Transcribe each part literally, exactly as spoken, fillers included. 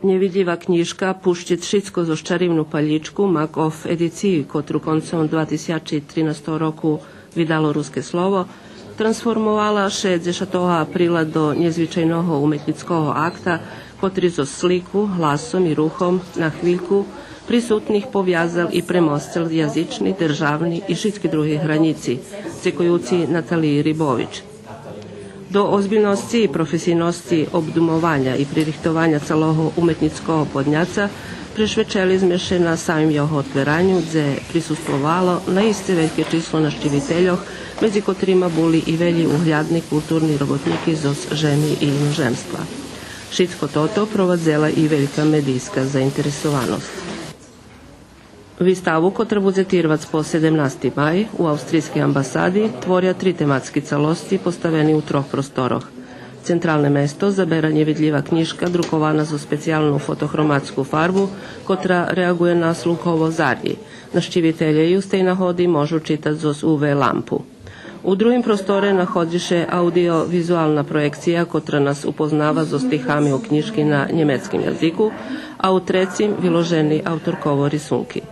Нєвидлїва кнїжка пущиц шицко зоз чаривну палїчку, мак ов едициї, котру концом два тисячи тринастого року видало Руске слово, трансформовала ше дзешатого априла до нєзвичайного уметнїцкого акта, котри зоз слику, гласом и рухом на хвильку присутних повязал и премосцел язични, державни и шицки други гранїци, дзекуюци Наталиї Рибович. До озбильносци и професийносци обдумованя и пририхтованя цалого уметнїцкого подняца пришвечели зме ше на самим його отвераню, дзе присуствовало наисце вельке число нащивительох, медзи котрима були и велї углядни културни роботнїки зоз жеми и иножемства. Шицко тото провадзела и велька медийска заинтересованосц. Виставу, котра будзе тирвац по седемнасти май у австрийскей амбасади, творя три тематски цалосци поставени у трох просторох. Централне место забера нєвидлїва кнїжка, друкована зоз специялну фотохроматску фарбу, котра реаґує на слунково зарї. Нащивителє ю з тей нагоди можу читац зоз У В лампу. У другим просторе находзи ше аудио-визуална проєкция, котра нас упознава зоз стихами у кнїжки на нємецким язику, а у трецим виложени авторково рисунки.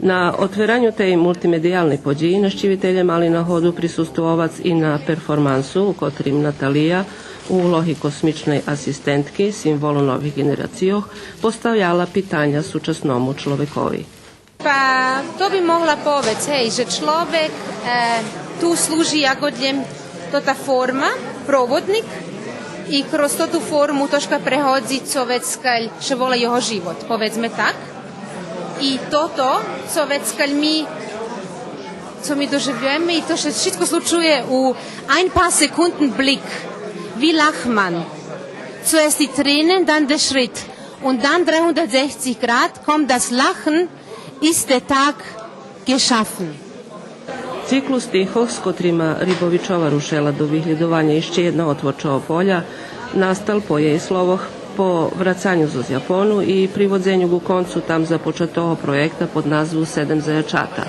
На отвераню тей мултимедиялней подїї нащивителє мали нагоду присуствовац и на перформансу, у котрим Наталия у улоги космичней асистентки, символу нових ґенерацийох, поставяла питаня сучасному чловекови. Па, то би могла повесц, гей, же чловек, е, ту служи як одєм тота форма, проводник, и кроз тоту форму трошка преходзи цо вецкаль ше вола його живот, поведзме так. И тото, цо вецкаль ми, цо ми доживюєме, и то ше шицко случує у ein paar Sekunden Blick, wie lacht man. Zuerst die Tränen, dann der Schritt. Und dann dreihundertsechzig Grad kommt das Lachen, ist der Tag geschaffen. Циклус стихох, з котрима Рибовичова рушела до виглїдованя ище єдного творчого поля, настал, по єй словох, по врацаню зоз Япону и приводзеню ґу концу там започатого проєкта под назву Седем заячата.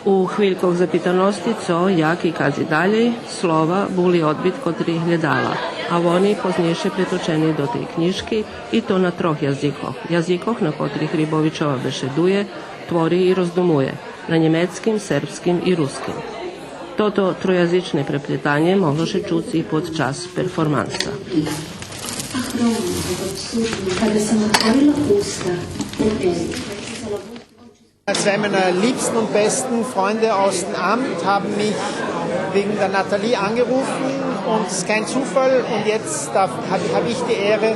У хвилькох запитаности цо, як и кадзи далєй, слова були одбит котри глєдала, а вони познєйше преточени до тей кнїжки, и то на трох язикох, язикох на котрих Рибовичова бешедує, твори и роздумує, на нємецким, сербским и руским. Тото троязичне преплєтанє могло ше чуц и под час перформанса. Kada sam otvorila usta, Sehr, meine liebsten und besten Freunde aus dem Amt haben mich wegen der Nathalie angerufen und es ist kein Zufall. Und jetzt darf, hab, hab ich die Ehre,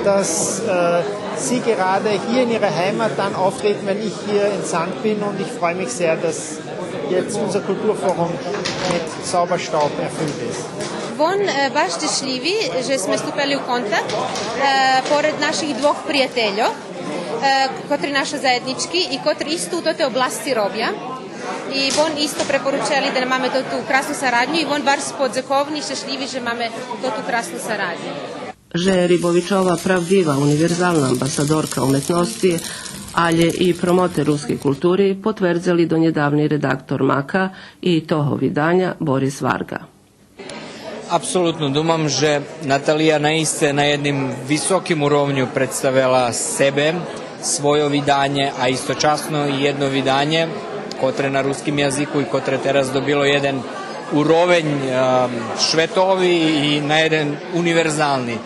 dass, äh, Sie gerade hier in Ihrer Heimat dann auftreten, wenn ich hier in Sand bin. Und ich freue mich sehr, dass jetzt unser Kulturforum mit Zauberstaub erfüllt ist. Вон, е, баш щешлїви же зме ступели у контакт, е, поред наших двох приятельох, е, котри наша заєднїчки и котри исто у тотей обласци робя. И вон исто препоручели да маме тоту красну сарадню и вон баш подзековни и щешлїви же маме тоту красну сарадню. Же Рибовичова правдива универзална амбасадорка уметносци, алє и промотер рускей култури, потвердзел и донєдавни редактор Мака и того виданя Борис Варґа. Апсолутно думам же Наталия наисце на єдним високим уровню представела себе, свойо виданє, а источасно и єдно виданє котре на руским язику и котре тераз добило єден уровень, ем, шветови и на єден универзални.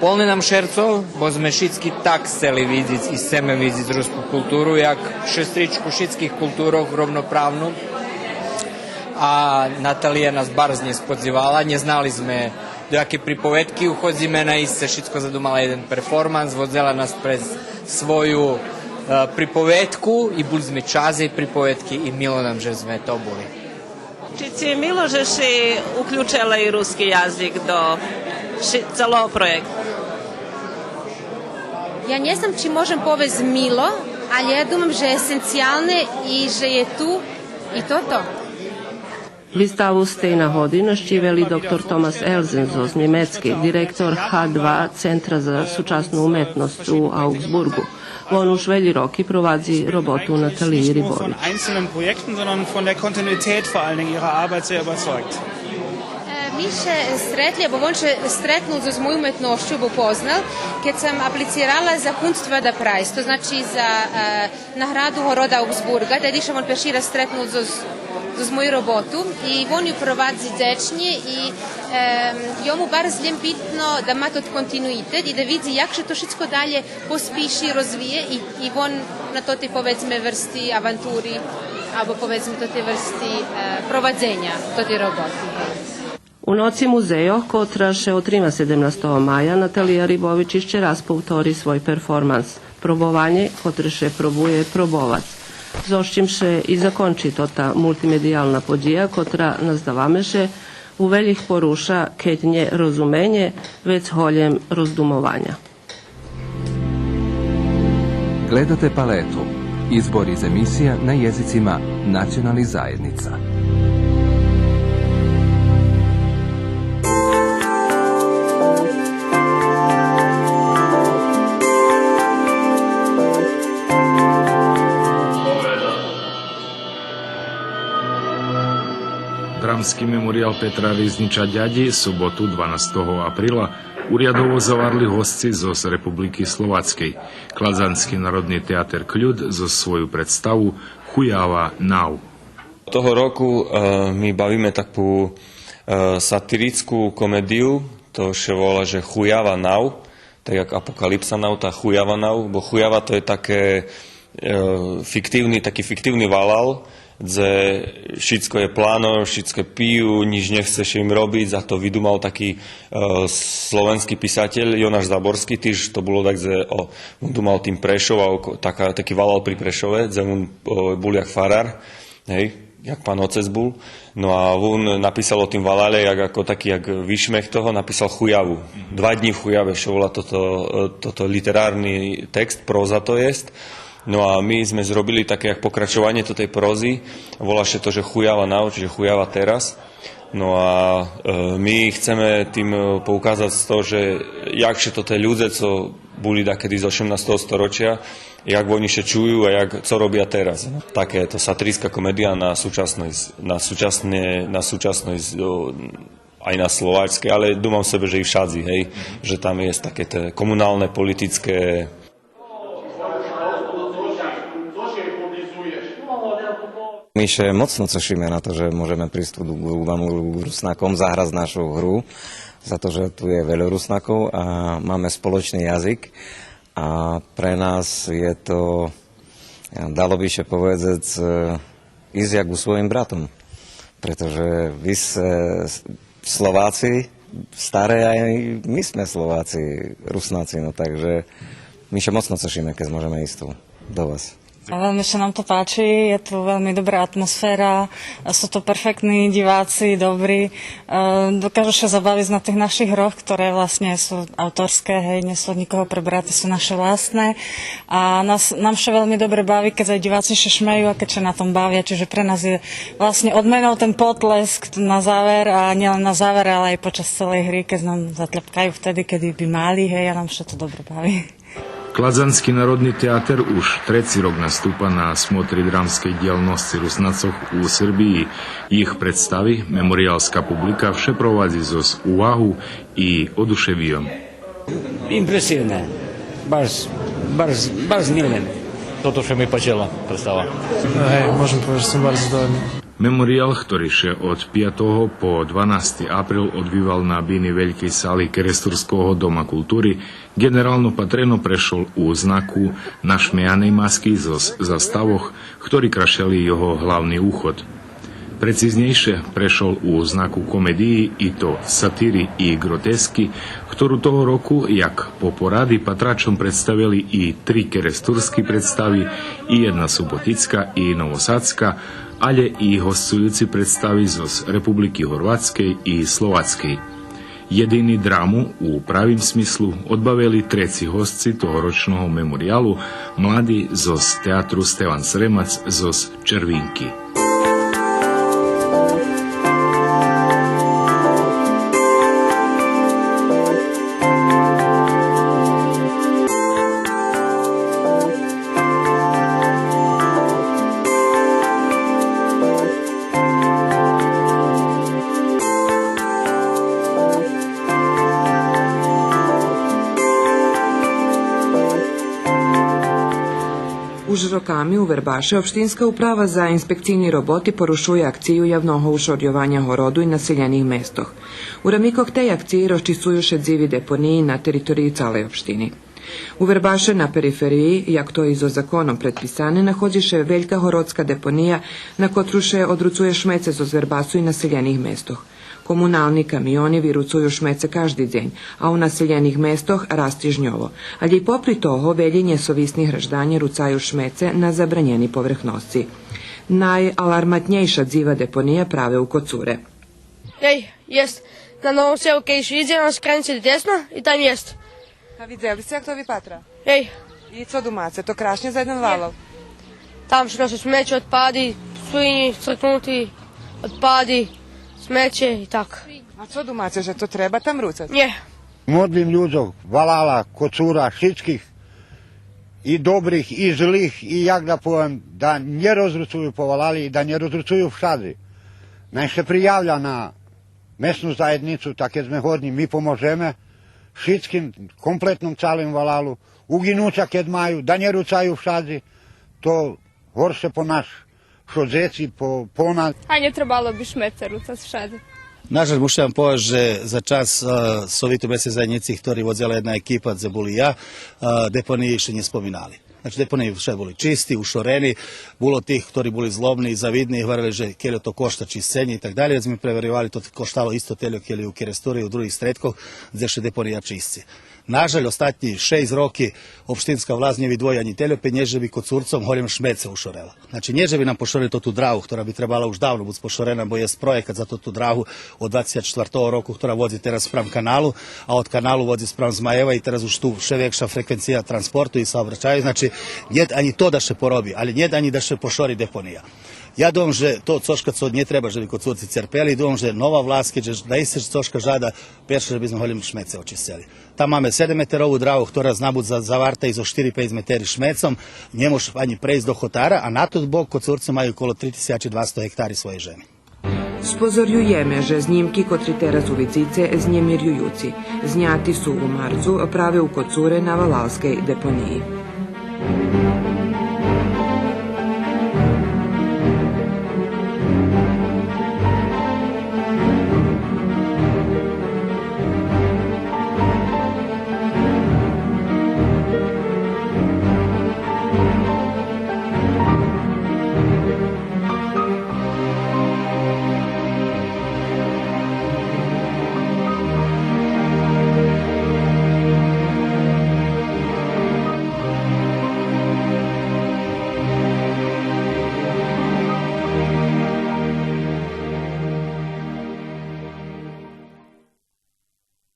Полне нам шерцо, бо зме шицки так сцели видзиц и сцеме видзиц руску културу, як шестричку шицких културох, ровноправну. А Наталия нас барз нє сподзивала, нє знали зме до якей приповедки уходзиме, наисце шицко задумала єден перформанс, водзела нас през свою, е, приповедку и були зме часц єй приповедки и мило нам же зме то були. Чи ци мило же ши уключела и руски язик до ши-, цалого проєкту? Я нє знам чи можем повесц мило, Але я думам же есенциялне и же є ту и тото. Виставу з тей нагоди нащивел и доктор Томас Елзен зоз Нємецкей, директор Х два Центра за сучасну уметносц у Ауґсбурґу. Вон уж велї роки провадзи роботу Наталиї Рибович. Von einzelnen Projekten, sondern von der Kontinuität vor allen Dingen ihrer Arbeit sehr überzeugt. Е, ми ше стретли, або вон ше стретнул зоз мою уметношцу, або познал, кед сам аплицирала за Kunstförderpreis, то значи за, е, награду города Ауґсбурґа, теди ше вон перши раз стретнул зоз, зоз мою роботу, и вон ю провадзи дзечнє и, ем, йому барз лєм битно да ма тот континуитет и да видзи як ше то шицко далєй поспиши, розвиє и, и вон на тоти, поведзме, врсци авантури, або, поведзме, тоти врсци, е, провадзеня тоти роботи. У Ноци музейох, котра ше отрима седемнастого мая, Наталия Рибович ище раз повтори свой перформанс. Пробованє, котре ше пробує пробовац. Зоз чим ше и закончи тота мултимедиялна подїя, котра, наздаваме ше, у велїх поруша, кед нє розуменє, вец голєм роздумованя. Gledate Paletu, izbor iz emisija na jezicima nacionalnih zajednica. Драмски мемориял Петра Ризнича Дядї соботу, дванастого априла, урядово заварли госци зоз Републики Словацкей. Кладзански народни театер Клюд зоз свою представу Хуява нав. Того року, е, ми бавиме таку, е, сатирицку комедию, то ше вола же Хуява нав, так як Апокалипса нав, та Хуява нав, бо Хуява то є таке, е, фиктивни, таки фиктивни валал, дзе шицко є плано, шицко пию, нїч нє хце ше им робиц, а то видумал таки, е, словенски писатель Йонаш Заборски, тиж то було так, дзе, о, вун думал тим Прешов, а око-, така, таки валал при Прешове, дзе вун, о, бул як фарар, гей, як пан оцец бул. Но а вун написал о тим валале, як, ако таки, як вишмех того, написал Хуяву. Два дни в Хуяве, што вола тото, е, тото литерарни текст, проза то єст. Но а ми зме зробили таке як покрачованє тотей прозы, вола ше то, же Хуява нав, чиже Хуява тераз. Но а, е, ми хцеме тим, е, поуказац то, же як ше тоти людзе, цо були дакеди з осемнастого сторочия, як вони ше чую а як, цо робя тераз. Таке то сатирицка комедия на сучасној, на сучасне, на сучасној, о, ай на словацкей, але думам себе, же и вшадзи, гей, же там єст таке те комуналне, политицке. My sa mocno tešíme na to, že môžeme prísť tu k, k, k Rusnakom, zahrac našu hru, za to, že tu je veľa Rusnakov a máme spoločný jazyk. A pre nás je to, dalo by sa povedzec, e, ísť jak ku svojim bratom. Preto vy ste Slováci, stare aj my sme Slováci, Rusnáci, no, tak my sa mocno tešíme, kec môžeme ísc tu do Vas. A velmi se nám to páči, je tu velmi dobrá atmosféra, sú to perfektní diváci, dobrí, e, dokážu sa zabaviť na tých našich hroch, ktoré vlastne sú autorské, hej, nie sú od nikoho prebraté, sú naše vlastné. A nás, nám sa velmi dobre baví, kec aj diváci sa smejú a kec sa na tom bavia, čiže pre nás je vlastne odmenou ten potlesk na záver, a nielen na záver, ale aj počas celej hry, kec nám zatlepkajú vtedy, kedy by mali, hej, a nám sa to dobre baví. Кладзански народни театер уж треци рок наступа на смотри драмскей дїялносци Руснацох у Сербиї. Їх представи мемориялска публика вше провадзи зоз увагу и одушевийом. Импресивне. Барз, барз, барз миле. Тото ше ми пачела представа. Гей, можем повесц же сом барз задовольни. Мемориял, хтори ше од пятого по дванасти април одвивал на бини велькей сали Керестурского дома култури, ґенерално патрено прешол у знаку нашмеяней маски зоз заставох, хтори крашели його главни уход. Прецизнєйше, прешол у знаку комедиї, и то сатири и ґротески, хтору того року, як по поради, патрачом представели и три керестурски представи, и єдна суботицка, и новосадска, алє и госцуюци представи зоз Републики Горватскей и Словацкей. Єдини драму у правим смислу одбавели треци госци тогорочного мемориялу, млади зоз театру Стеван Сремац зоз Червинки. Уж роками у Вербаше Општинска управа за инспекцийни роботи порушує акцию явного ушорйованя городу и населєних местох. У рамикох тей акциї розчисцую ше дзиви депониї на териториї цалей општини. У Вербаше на перифериї, як то и зоз законом предписане, находзи ше велька городска депония на котру ше одруцує шмеце зоз Вербасу и населєних местох. Комунални камиони вируцую шмеце кажди дзень, а у населєних местох раз тижньово. Алє и попри того, велї нєсовисни гражданє руцаю шмеце на забранєни поверхносци. Найаларматнєйша дзива депония праве у Коцуре. Ей, єст. На Новом Селу кед ше идзе, на скранице десна и там єст. А видзели сце як то випатра? Ей. И цо думаце, то крашнє за єден валал? Там ше ноше смеће, отпади, свинї, цркнути, отпади, смеће и так. А цо думаце, же то треба там руцац? Нє. Модлим людзох, валала, Коцура, шицких, и добрих, и злих, и як да повем, да нє розруцую по валали и да нє розруцую вшадзи. Най ше приявя на месну заєднїцу, та кед зме годни, ми поможеме шицким, комплетним цалим валалу, угинуца кед маю, да нє руцаю вшадзи, то горше по наш, шо дзеци, по, по нас. А нє требало би шмеце руцац вшадзи. Нажаль, мушим вам повесц же за час, е, Совиту месней заєднїци, хтори водзела єдна екипа, дзе бул и я, е, депониї ше нє споминали. Значи, депониї вше були чисти, ушорени, було тих хтори були злобни и завидни и гварели же кельо то кошта чисценє и так далєй, вец зме преверйовали, то коштало исто тельо кельо у Керестуре и у других стредкох, дзе ше депония чисци. Нажаль, остатнї шейсц роки општинска власц нє видвоєла анї тельо пенєжи же би Коцурцом голєм шмеце ушорела. Значи, нє же би нам пошорели тоту драгу, хтора би требала уж давно буц пошорена, бо єст проєкат за тоту драгу од двацец четвартого року, хтора водзи тераз спрам каналу, а од каналу водзи спрам Змаєва и тераз уж ту вше векша фреквенция транспорту и саобрачаю. Значи, нєт анї то да ше пороби, алє нєт анї да ше пошори депония. Я думам же то цошка цо нє треба же би Коцурци церпели, и думам же нова власц, кед же наисце цошка жада, перше же би зме голєм шмеце очисцели. Там маме седемметерову драгу, хтора зна буц за-, заварта и зоз штири-пейц метери шмецом, нє мож анї прейсц до хотара, а на тот бок Коцурци маю коло три тисячи двасто гектари своєй жеми. Спозорюєме же знїмки котри тераз увидзице знємирююци. Зняти су у марцу праве у Коцуре на валалскей депониї.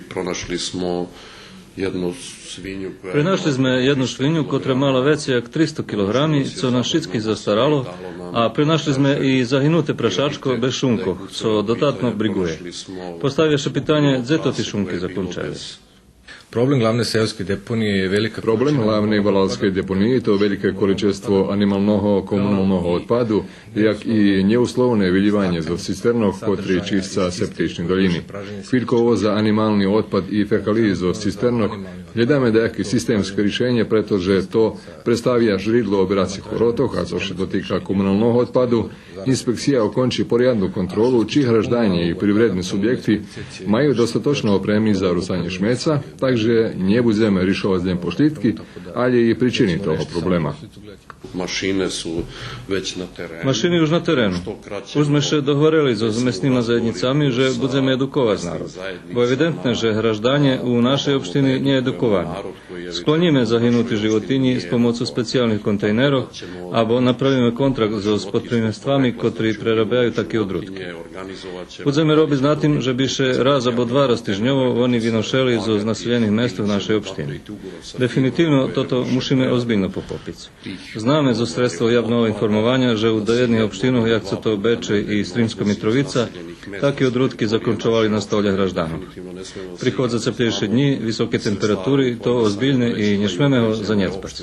Пронашли смо єдну свиню која... Принашли зме єдну свиню котра мала вецей як тристо килограми, цо нам шицких застарало, а принашли зме и загинуте прашачко без шункох, цо дотатно бриґує. Поставя ше питанє, дзе тоти шунки закончаю. Проблем главней сеоскей депониї є велика... Проблем главней валалскей депониї то велике количество анималного комуналного отпаду, як и нєусловне вилїванє зоз цистернох котри чисца септични долїни. Хвильково за анимални отпад и фекалиї зоз цистернох глєдаме даяке системске ришенє, прето же то представя жридло обирацих воротох, а цо ше дотика комуналного отпаду, инспекция окончи порядну контролу чи гражданє и привредни субєкти маю достаточно опреми за руцанє шмеца, так же нє будземе ришовац лєм пошлїдки, алє и причини того проблема. Машини су већ на терену. Машини уж на терену. Уж зме ше договорели зоз меснима заєднїцами же будземе едуковац народ. Бо евидентне же гражданє у нашей општини нє едуковани. Склонїме загинути животинї з помоцу специялних контейнерох, або направиме контракт зоз подприємствами котри прерабяю таки одрутки. Будземе робиц на тим же би ше раз або два раз тижньово вони виношели зоз населєних местох нашей општини. Дефинитивно тото мушиме озбильно похопиц. Знаме зоз средства явного информованя же у доєдних општинох, як цо то Бечей и Сримска Митровица, таки одрутки закончовали на столє гражданох. Приходза цеплєйше днї, високи температури, то озбильне и нє шмеме го занєдзбац.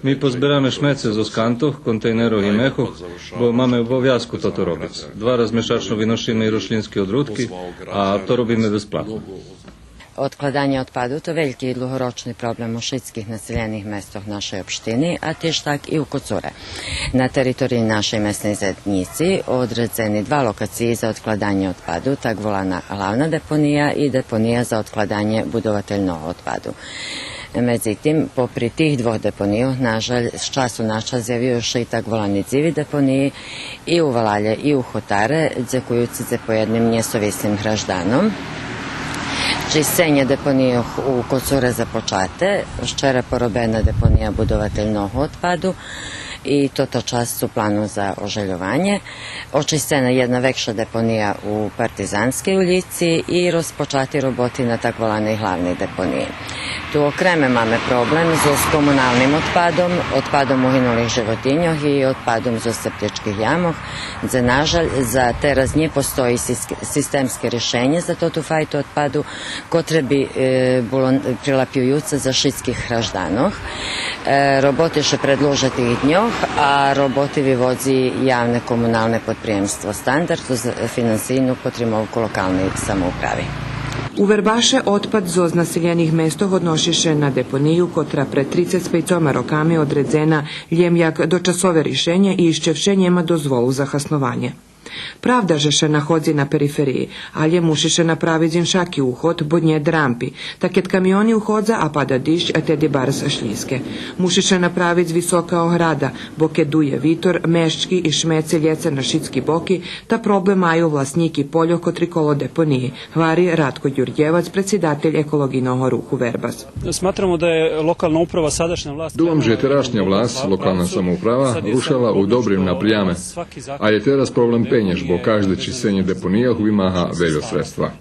Ми позбераме шмеце зоз кантох, контейнерох и мехох, бо маме обовязку тото робиц. Два раз мешачно виношиме и рошлїнски одрутки, а то робиме безплатно. Odkladanje odpadu to veljki i dlugoročni problem u šitskih naseljenih mestох našej opštini, a tiž tak i u Kocuре. Na teritoriji našej mesnей zajednjici odredзени два локациї за odkladanje odpadu, так волана главна депония и депония за odkladanje будовательного odpadu. Медзитим, попри тих двох депонийох, на жаль, з часу на час зявюю ше и так волани дзиви депониї и у Валалє, и у Хотаре, дзекуюци дзепоєдним нєсовислим гражданом. Чисценє депонийох у Коцуре започате, вчера поробена депония будовательного одпаду и тото часц у плану за ожельованє. Очисцена єдна векша депония у Партизанскей улїци и розпочати роботи на так воланей главней депониї. Ту окреме маме проблем зоз комуналним одпадом, одпадом угинулих животиньох и одпадом зоз септичких ямох, дзе, на жаль, за тераз нє постої сис-, системске ришенє за тоту файту одпаду, котре би, е, було прилапююце за шицких гражданох. Е, роботи ше предлужа тих дньох, а роботи виводзи явне комуналне подприємство Стандард з финансийну потримовку локалней самоуправи. У Вербаше одпад зоз населєних местох одноши ше на депонию котра пред трицец пейцома роками одредзена лєм як дочасове ришенє и ище вше нєма дозволу за хаснованє. Правда же ше находзи на перифериї, алє муши ше направиц иншаки уход, бо нєт рампи, та кед камиони уходза, а пада диждж, а теди барз шлїзке. Муши ше направиц висока ограда, бо кед дує витор, мешчки и шмеце лєца на шицки боки, та проблем маю власнїки польох котри коло депониї, гвари Ратко Дюрдєвац, предсидатель Еколоґийного руху Вербас. Smatramo da je lokalna uprava, sadašnja vlast... Думам же терашня власц, локална самоуправа, рушела у добрим напряме. Алє тераз проблем пенєж, бо кажде чисценє депонийох вимага вельо средства.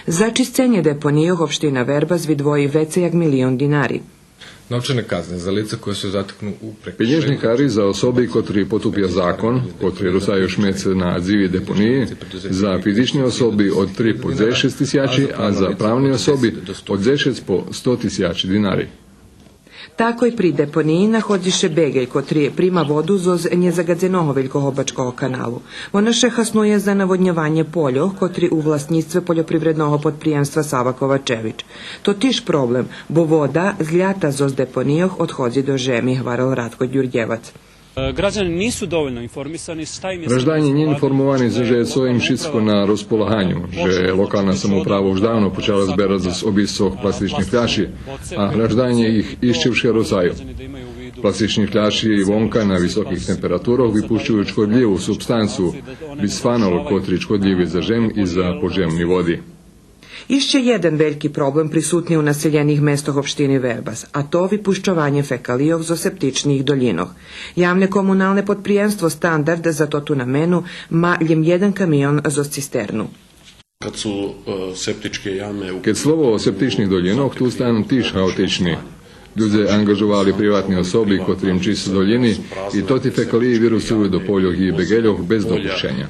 За чисценє депонийох општина Вербас видвои вецей як милион динари. Novčane kazne za lica koja se zateknu u prekršaju. Пенєжни кари за особи котри потупя закон, котри русаю шмеце на дзиви депониї, за физични особи од три по дзешец тисячи, а за правни особи од дзешец по сто тисячи динари. Такой при депониї находзи ше беґель котри прима воду зоз нєзаґадзеного Велького бачкого каналу. Вона ше хаснує за наводньованє польох котри у власнїцтве польопривредного подприємства Сава Ковачевич. То тиж проблем, бо вода злята зоз депонийох одходзи до жеми, гварел Ратко Дюрдєвац. Građani nisu dovoljno informisani šta im je sve na raspolaganju. Гражданї нє информовани же цо им шицко на розполаганю, же локална самоуправа уж давно почала зберац з обисцох пластични фляши, а гражданє их ище вше русаю. Пластични фляши и вонка на високих температурох випущую шкодлїву субстанцию, бисфанол, котри шкодлїви за жем и за поджемни води. Ище єден вельки проблем присутни у населєних местох општини Вербас, а то випущованє фекалийох зоз септичних долїнох. Явне комуналне подприємство Стандард за тоту намену ма лєм єден камион зоз цистерну. Kad su, e, septičke jame u... Кед слово о септичних долїнох, ту стан тиж хаотични. Людзе анґажовали приватни особи котрим чисцу долїни и тоти фекалиї вирусую до польох и беґельох без допущеня.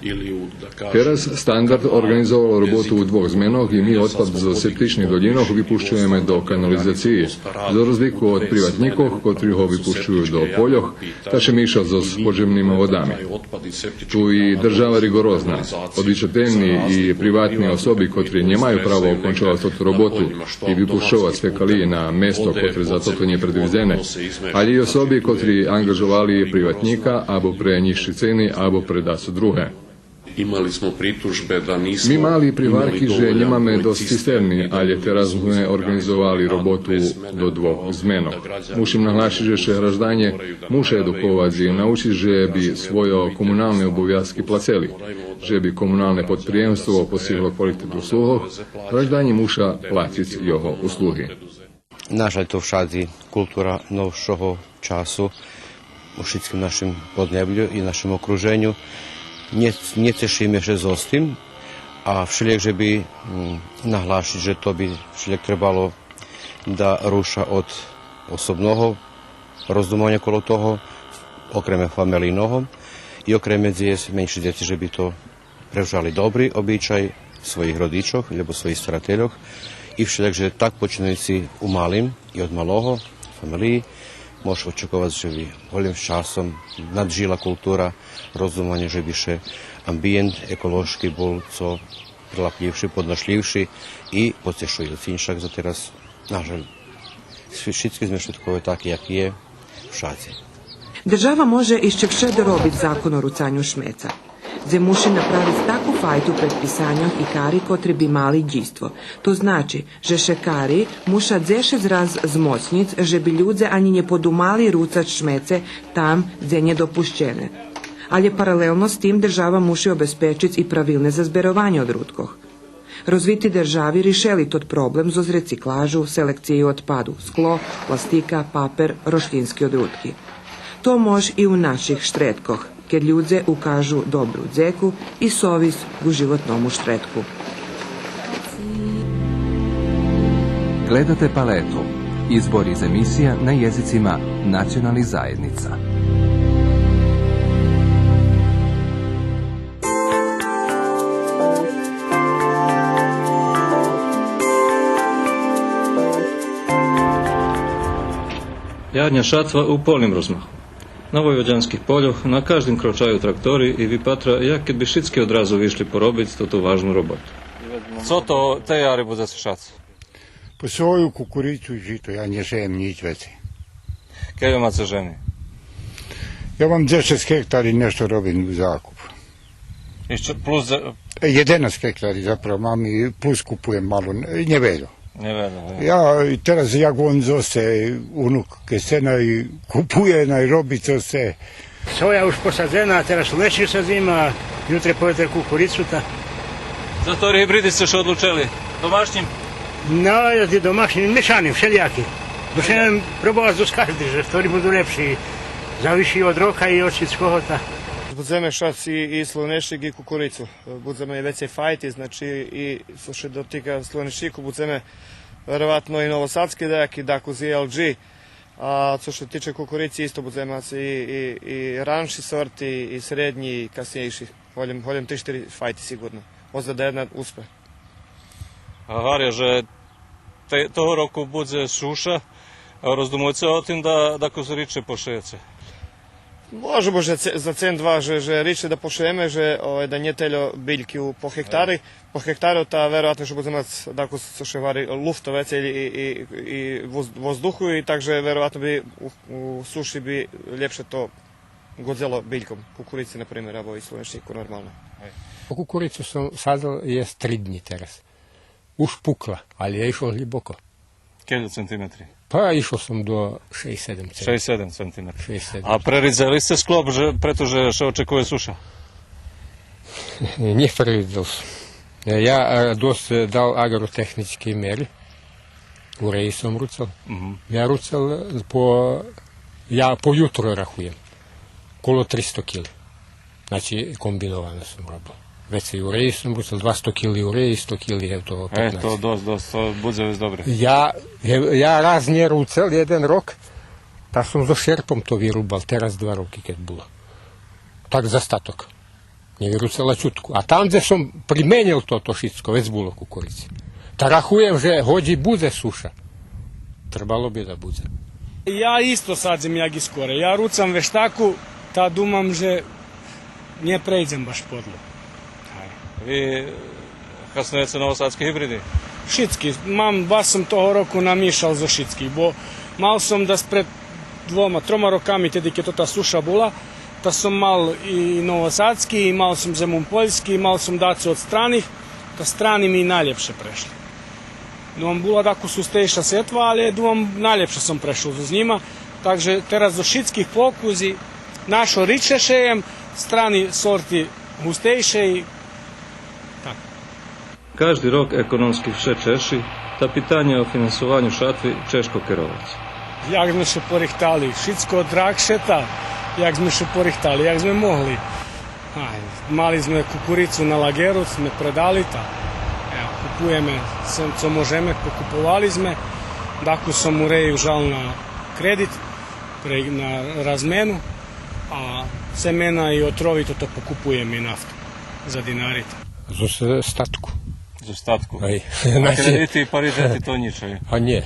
Тераз Стандард орґанизовал роботу у двох зменох и ми одпад зоз септичних долїнох випущуєме до канализациї, за розлику од приватнїкох котри го випущую до польох, та ше миша зоз поджемнима водами. Ту и держава риґорозна. Одвичательни и приватни особи котри нємаю право окончовац тоту роботу и випущовац фекалиї на место котре за тото нє предвидзене, алє и особи котри анґажовали приватнїка або пре нїзши цени, або пре дацо друге. Имали смо притужбе да нисмо... Ми мали приварки же нємаме досц цистерни, алє тераз зме орґанизовали роботу до двох зменох. Мушим нагласиц же ше гражданє муша едуковац и научиц же би свойо комуналне обовязки плацели. Же би комуналне подприємство постигло квалитет услугох, гражданє муша плациц його услуги. Нажаль, то вшадзи култура новшого часу у шицким нашим поднеблю и нашим окруженю. Нє, нє цешиме ше зоз тим, а вшелїяк же би, м, нагласиц же то би вшелїяк требало да руша од особного роздумованя коло того, окреме фамелийного и окреме дзе єст менши дзеци же би то превжали добри обичай своїх родичох, лєбо своїх старательох, и вшелїяк же так починаюци у малим и од малого, фамелиї, можеш очековац же би голєм часом наджила култура, роздумованє же би ше амбиєнт еколошки бул цо прилаплївши, подношлївши и поцешуюци. Иншак за тераз, нажаль, ши-, шицки зме швидкове таки, як є, вшадзи. Держава може ище вше доробиц закон о руцаню шмеца. Дзе муши направиц таку файту предписаньох и кари котри би мали дїйство. То значи же ше кари муша дзешец раз змоцнїц же би людзе анї нє подумали руцац шмеце там дзе нє допущене. Алє паралелно з тим держава муши обезпечиц и правилне зазберованє одрудкох. Розвити держави ришели тот проблем зоз рециклажу, селекцию одпаду, скло, пластика, папер, рошлїнски одрудки. То мож и у наших штредкох, кед людзе укажу добру дзеку и совист ґу животному штредку. Гледате Палету. Избор из емисија на језицима националних заједница. Јарња шатва у полним розмаху. На войводянских польох на каждим крочаю трактори и випатра як кед би шицки одразу вишли поробиц тоту важну роботу. Цо то те яри будзе ше шац? По сою, кукурицу и жито, я нє шеєм нїч вецей. Кельо маце жеми? Я мам дзешец гектари, нєшто робим у закуп. И што, плюс за... Е, єденац гектари заправо мам и плюс купуєм мало, нє, нє вельо. Нє вельо, е. Я и тераз, як вон зосе, унук, кед сце най купує, най роби цо сце. Соя уж посадзена, а тераз леши садзим, а ютре, повитре кукурицу, та. За хтори гибриди сце ше одлучели? Домашнїм? Но, и домашнїм, мишани, вшелїяки. Бо ше пробовац зоз кажди, же хтори буду лєпши. Зависи од рока и од шицкого, та. Будземе шац и, и слонешик и кукурицу. Будземе вецей файти, значи, и цо ше дотика слонешику, будземе вероватно и новосадски даяки, дакус и L G. А цо ше тиче кукурици, исто будземе мац и, и, и ранши сорти, и среднї, и каснєйши. Голєм, голєм три-штири файти сиґурно. Озда да єдна успе. А гваря же те-, того року будзе суша, а роздумуєце о тим да, дакус ридше пошеєце? Може, може, зе-, за цен-два же, же ридше да пошеєме, же, овай, да нє тельо бильки у, по гектари, по гектару, та вероватно же будзе мац дакус, цо ше гвари, луфту вецей и, и, и воз-, воздуху, и так же вероватно би у, у суши би лєпше то годзело бильком, кукурици, на пример, або и слонешнику нормално. Кукурицу сом садзел єст три днї тераз. Уж пукла, алє я ишол глїбоко. Кельо центиметри? Па ишол сом до шейсц-седем центиметри. Шейсц-седем центиметри. Шейсц-седем. А преридзели сце склоп же, прето же ше очекує суша? Нє преридзел сом. Я, е, досц, е, дал аґротехнїчки мери. Уреї сом руцал. Мгм. Я руцал, е, по, я по ютру рахуєм. Коло тристо кили. Значи, комбиновано сом робел. Вецей уреї сом руцал, двасто кили уреї, сто кили, е, того... Е, петнац. То досц, досц, то будзе вец добре. Я, я, я раз нє руцал єден рок, та сом зоз шерпом то вирубал, тераз два роки кед було. Так за статок. Нє вируцала чутку. А там дзе сом применєл то, то шицко, вец було кукурици. Та рахуєм же годзи будзе суша. Требало би да будзе. Я исто садзим як и скоре. Я руцам вештаку, та думам же нє прейдзем баш подло. Ви хаснуєце новосадски гибриди? Шицки. Мам, баш сом того року намишал зоз шицких, бо мал сом да спред двома, трома роками, теди кед тота суша була, Та сом мал и новосадски, и мал сом земунпольски, и мал сом дацо од страних, та страни ми найлєпше прешли. Думам, була дакус густейша сетва, але думам, найлєпше сом прешол зоз нїма. Так же тераз зоз шицких покузи, нашо ридше шеєм, страни сорти густейше и так. Кажди рок економски вше чежши, та питанє о финансованю шатви чежко керовац. Як зме ше порихтали, шицко драгше та, як зме ше порихтали, як зме могли. Ай, мали зме кукурицу на лагеру, зме предали та, ево, купуєме сем цо можеме, покуповали зме. Дакус сом уреїв жал на кредит, пре-, на размену, а семена и отрови тото покупуєме и нафту за динари. Зоз остатку. Зоз остатку. Ай, а значи, кредити и паритети то нїч, ай? А нє.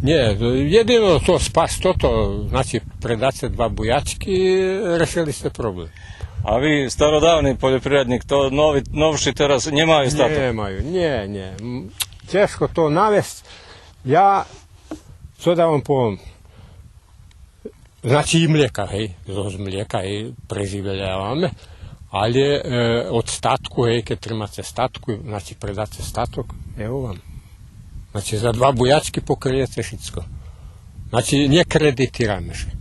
Нє, єдино то спас тото, значи, предаце два буячки, решели сце проблем. А ви стародавни польопривреднїк, то нови, новши тераз нємаю остаток? Нємаю, нє, нє. М, чежко то навесц. Я, цо да вам повем, Значи и млєка, гей, зоз млєка, гей, преживеляваме, але, е, од статку, гей, кед тримаце статку, значи предаце статок, ево вам. Значи за два буячки покриєце шицко. Значи нє кредитираме ше.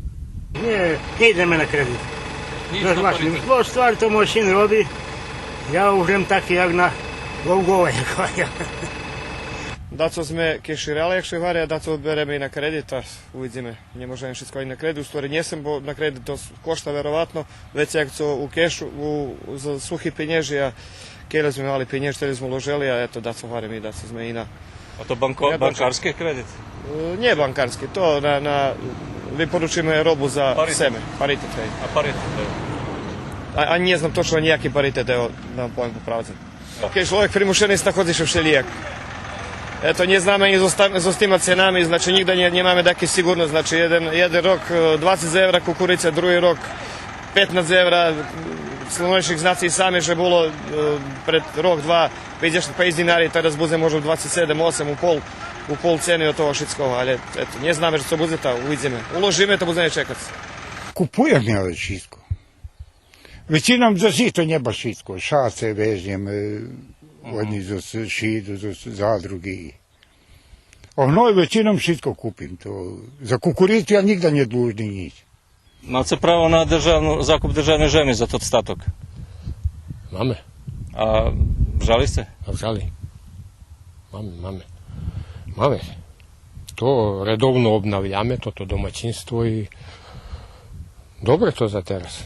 Нє, нє идземе на кредит. Нїч на паритет. Бо ствар то мой син роби, я уж лєм таки як на ловґова, як я. Дацо зме кеширали, як ше гвари, а дацо береме и на кредит, а увидзиме. Нє можеме шицко и на кредит, у ствари нє сом, бо на кредит то с-, кошта вероватно, вецей як цо у кешу, у, за сухи пенєжи, а кельо зме мали пенєж, тераз зме уложели, а ето, дацо гварим и дацо зме и на... А то банко-, банкарски кредит? Е, нє банкарски, то на, на, ви поручиме робу за семе, паритет, гей. А паритет, гей. А, а нє знам точно нїяки паритет, ево, да вам повем по правди. Кед чловек примушени, знаходзи ше вшелїяк. Ето, нє знаме анї зоз тим, зоз тима ценами, значи, нїґда нє, нємаме таку сиґурносц. Значи, єден, єден рок, е, двацец евра кукурица, други рок петнац евра. Слонойшик, знаце и сами же було, е, пред рок-два пейдзешат пейц динари, тераз будзе можда двацец седем, осем, у пол, у пол цени од того шицкого. Але, ето, нє знаме же цо будзе, та увидзиме. Уложиме, та будземе чекац. Купуєме, але шицко. Вецином за жито нє баш шицко, шаце вежнєме, е, одни зоз Шиду, зоз задруґи. А гной вецином шицко купим, то за кукурицу я нїґда нє длужни нїч. Маце право на державну, закуп державней жеми за тот статок? Маме. А вжали сце? А вжали. Маме, маме. Маме. То редовно обнавяме, тото домацинство и добре то за тераз.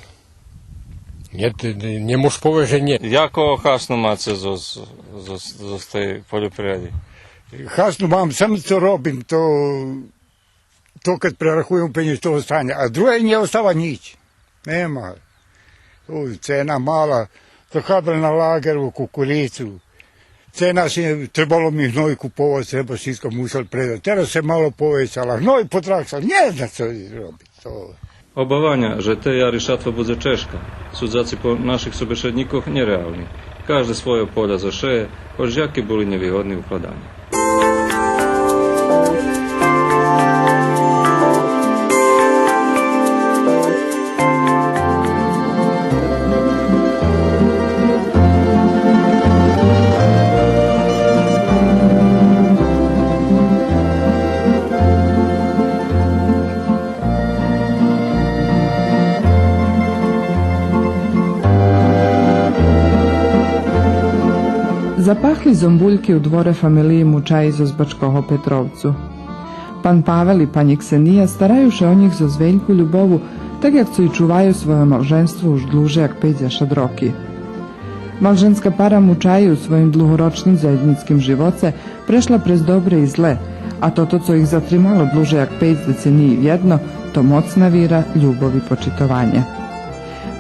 Нє, нє, нє мож повесц же нє. Яку хасну маце зоз, зоз, зоз тей польопривреди? Хасну мам, сам цо робим, то, то кед прерахуєм пенєж, то остане, а друге нє остава нїч. Нєма. У, цена мала, то хабел на лагеру, кукурицу. Цена ше, требало ми гной куповац, треба шицко мусел предац. Тераз ше мало повесала, гной подрагшал, нє зна цо робиц. То. Обаваня же тей яри шатва будзе чежка, судзаци по наших собешеднїкох, нєреални. Кажде свойо поля зашеє, гоч яки були нєвигодни укладаня. Запахли зомбульки у дворе фамелиї Мучаї зоз Бачкого Петровцу. Пан Павел и панї Ксения стараю ше о нїх зоз вельку любову, так як цо и чуваю своє малженство уж длуже як пейдзешат роки. Малженска пара Мучаї у своїм длугорочним заєднїцким живоце прешла през добре и зле, а тото цо их затримало длуже як пейц децениї вєдно, то моцна вира, любов и почитованє.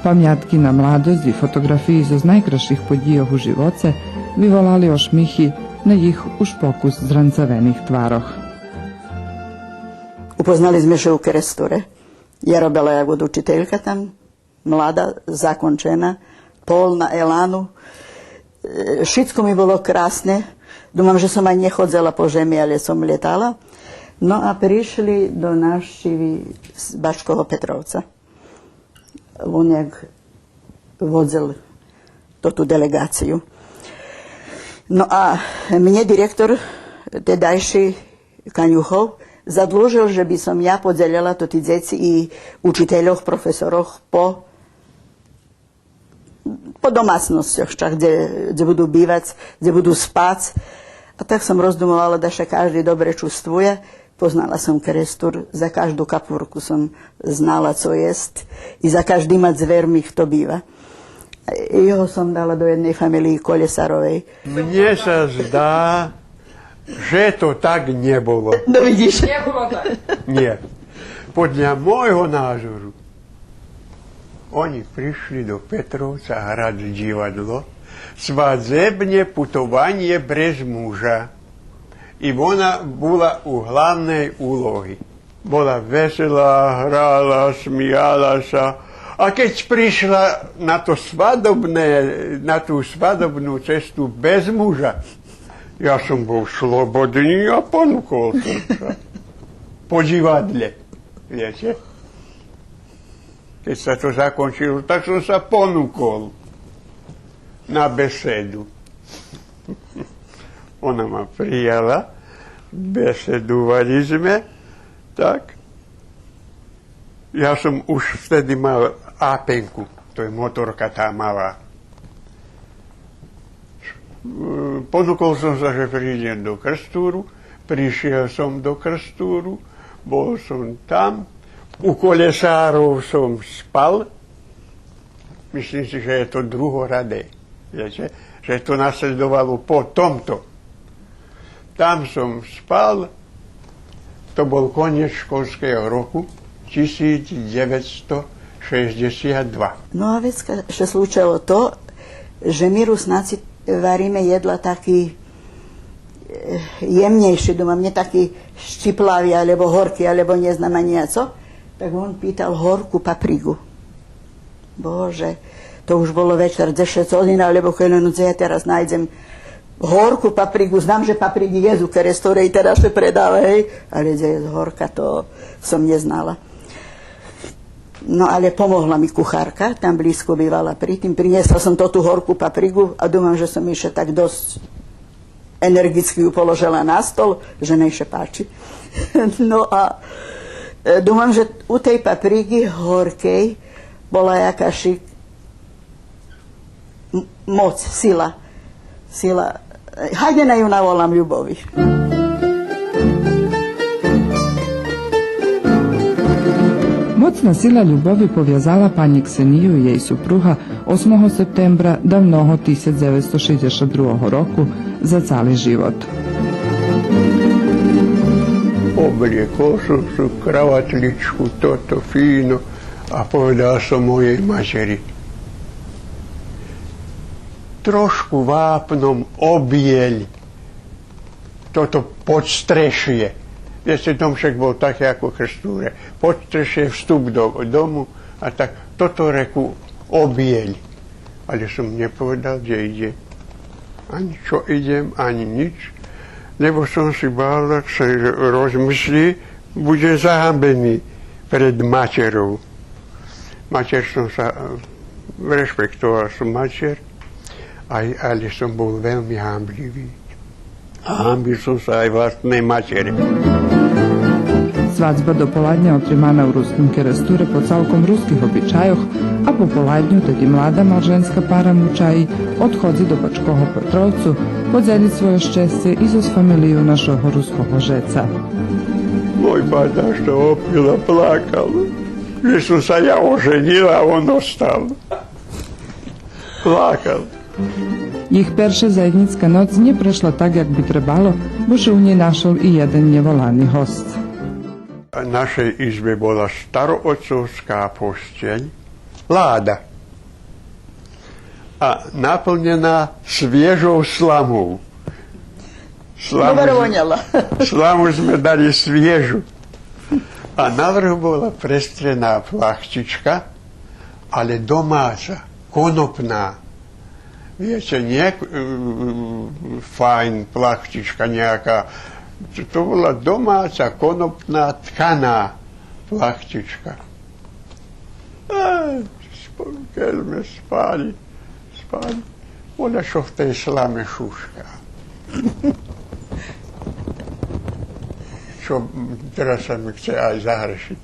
Памятки на младосц и фотоґрафиї зоз найкрасших подїйох у живоце виволали ошмихи на їх уж покус зранцавених тварох. Упознали зме ше у Керестуре. Я робела як учителька там, млада, закончена, полна елану. Е, шицко ми було красне. Думам же сом ань нє ходзела по жеми, але сом лєтала. Но а пришли до нащиви з Бачкого Петровца. вон як водзел тоту делеґацию. Но а мнє директор тедайши Канюхов задлужел же би сом я подзелєла тоти дзеци и учительох, професорох по, по домацносцох, ша дзе, дзе буду бивац, дзе буду спац. А так сом роздумовала да ше кажди добре чувствує. Познала сом Керестур, за кажду капурку сом знала цо єст и за каждима дзвєрми хто бива. И його сом дала до єдней фамелиї Колєсаровей. Мнє ся зда же то так нє було. Но видзиш. Нє було так. Нє. Подля мойго назору, они пришли до Петровца грац дївадло Свадзебнє путованє без мужа. И вона була у главней улоги. Була весела, грала, смияла ся. А кед пришла на то свадобне, на ту свадобну цесту без мужа, я сом бул слободни, а понукол сом ся по дївадлє, виєте. Кед ся то закончило, так сом ся понукол на беседу. Вона ма прияла, беседували зме, так. Я сом уж втеди мал апенку, то є моторка та мала. Е, понукол сом ся же придзем до Крстуру, пришел сом до Крстуру, бул сом там, у Колєсаров сом спал, Мислим си же є то другороде, виєте, же то наслєдовало по томто. Там сом спал, то бул конєц школского року, тисяч дзевецсто шейсцдзесят два. Но а вецка ше случело то, же ми Руснаци вариме єдла таки, е, ємнєйши, думам, нє таки щиплави, алєбо горки, алєбо нє знам анї я цо, так вон питал горку паприґу. Боже, то уж було вечар, дзешец годзин, алєбо хвилину, дзе я тераз найдзем горку паприґу? Знам же паприґи єст у Керестуре и тераз ше предава, гей, алє дзе єст горка, то сом нє знала. Но, алє помогла ми кухарка, там блїзко бивала при тим, принєсла сом тоту горку паприґу, а думам же сом ище так досц енерґицки ю положела на стол, же най ше пачи. Но а, е, думам же у тей паприґи горкей була якашик м-, моц, сила. Сила. Е, гайде най ю наволам любови. Моцна сила любови повязала панї Ксению и єй супруга осмого септембра давного тисяч дзевецсто шейсцдзешат другого року за цали живот. Облєкол сом су краватлїчку, тото фино, а поведал сом моєй мачери: Трошку вапном обєль тото подстрешє. Виєте, домшек бул так, як у Крстуре. Подстрешє, вступ до дому, а так тото реку обєль. Алє сом нє поведал, дзе идзем. Анї цо идзем, анї нїч. Лєбо сом ся бал, як ся розмисли, будзем загамбени пред мачеров. Мачер сом ся, е, рекспектовал сом мачер, а, алє сом бул вельми гамблїви. А гамбил сом ся ай властней мачери. Свадзба дополадня отримана у Руским Керестуре по цалком руских обичайох, а пополадню, тед и млада малженска пара Мучаї одходзи до Бачкого Петровцу подзелїц свойо щесце и зоз фамелию нашого руского жеца. Мой падар ше опил, плакал же сом ся я оженїла, а вон остал. Плакал. Їх перша заєднїцка ноц нє прешла так, як би требало, бо ше у нєй нашол и єден нєволани госц. У нашей избе була старооцовска постель, лада, а наполнєна свєжов сламов. Сламу з-, сламу зме дали свєжу. А наверх була престрена плахтїчка, алє домаца, конопна. Виєте, нє, е, файн плахтїчка нєяка. То, то була домаца, конопна, ткана плахтїчка. Е, Кед зме спали, спали, воля шо в тей слами шушка. Шо, тераз ше ми хце ай загрешиц.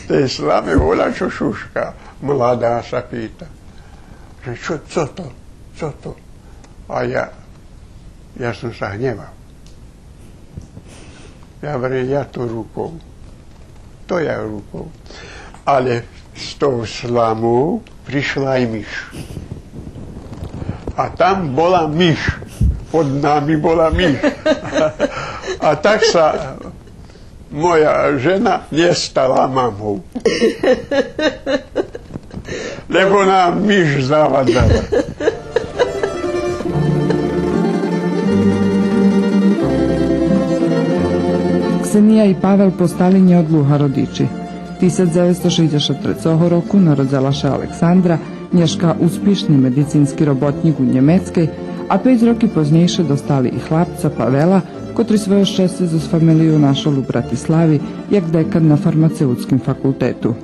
Тей слами воля шо шушка, млада ша пита. Же, цо, цо то, цо то? А я, я сом ша гнєвал. Я врем, я то руков. То я руков. Але з тов сламов пришла и миш. А там бола миш. Под нами бола миш. А так ша моя жена нє стала мамов. Лебо нам миш завадзала. Ксения и Павел постали нєодлуга родичи. Тисяч дзевецсто шейдзешат трецого року народзела ше Александра, нєшка успишни медицински роботнїк у Нємецкей, а пейц роки познєйше достали и хлапца Павела, котри свойо щесце зоз фамелию нашол у Братислави як декан на фармацеутским факултету.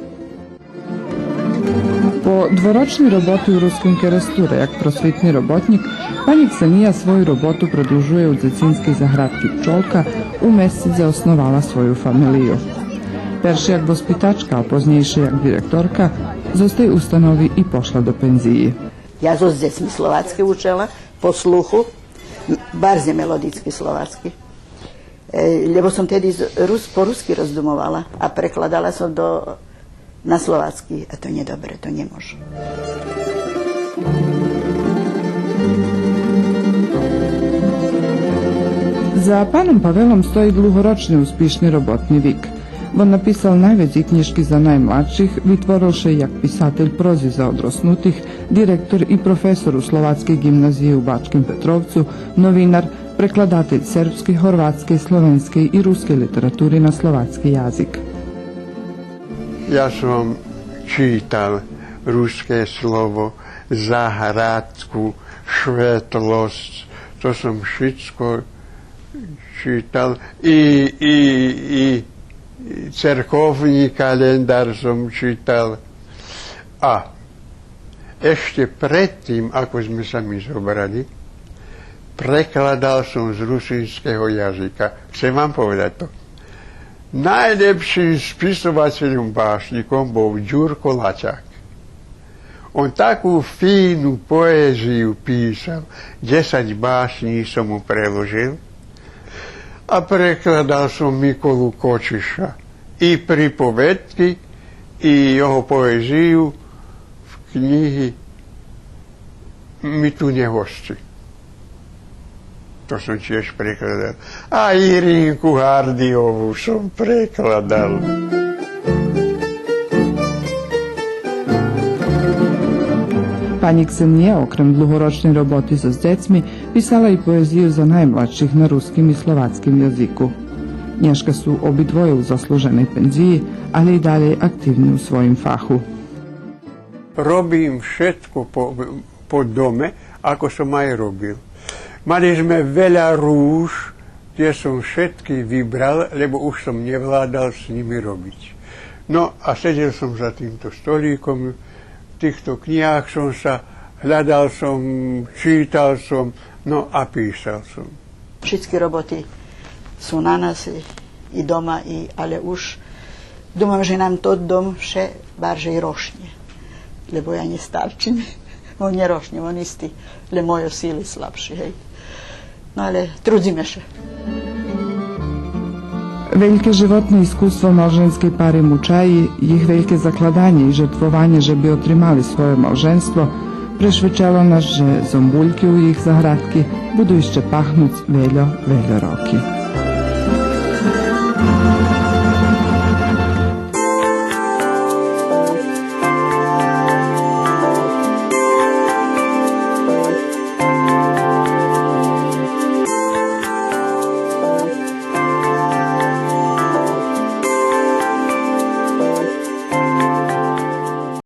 По дворочней роботи у Руским Керестуре як просвитни роботнїк, панї Ксения свою роботу предлужує у дзецинскей заградки Пчолка, у Месци дзе основала свою фамелию. Перше як воспитачка, а познєйше як директорка, зоз тей установи и пошла до пензиї. Я зоз дзецми словацки учела, по слуху, барз мелодицки словацки. Е, лєбо сом теди з-, рус-, по руски роздумовала, а прекладала сом до, на словацки, а то нє добре, то нє може. За паном Павелом стої длугорочни успишни роботни вик. Вон написал найвецей кнїжки за наймладших, витворил ше як писатель прози за одроснутих, директор и професор у Словацкей ґимназиї у Бачким Петровцу, новинар, прекладатель сербскей, горватскей, словенскей и рускей литератури на словацки язик. Я сом читал Руске слово, Заградку, Шветлосц, то сом шицко читал, и, и, и церковни календар сом читал. А ище пред тим, ако зме ше ми зобрали, прекладал сом з русинского язика. Хцем вам поведац то. Найлєпшим списовательом, башнїком бул Дюрко Лацяк. Он таку фину поезию писал, дзесяц башнї сом му преложил, а прекладал сом Миколу Кочиша и приповедки, и його поезию в кнїги Ми ту нє госци. То сом тєж прекладал. А Иринку Гардиову сом прекладал. Панї Ксения, окрем длугорочней роботи зоз дзецми, писала и поезию за наймладших на руским и словацким язику. Нєшка су обидвоє у заслуженей пензиї, але и далєй активни у своїм фаху. Робим шитко по, по доме, ако сом ай робил. Мали зме веля руж, тє сом шитки вибрал, лебо уж сом нє владал з нїми робиц. Но, а седзел сом за тимто столїком, в тихто кнїгах сом ша, глядал сом, читал сом, но, а писал сом. Шицки роботи су на нас и, и дома, и, але уж думам же нам тот дом вше баржей рошнє. Лебо я нє старчим. Вон нє рошнє, вон исти. Лєм мойо сили слабши, гей. Но але трудзиме ше. Вельке животне искуство малженскей пари Мучаї, їх вельке закладанє и жертвованє же би отримали свойо малженство, прешвидчело нас же зомбульки у їх заградки буду ище пахнуц вельо, вельо роки.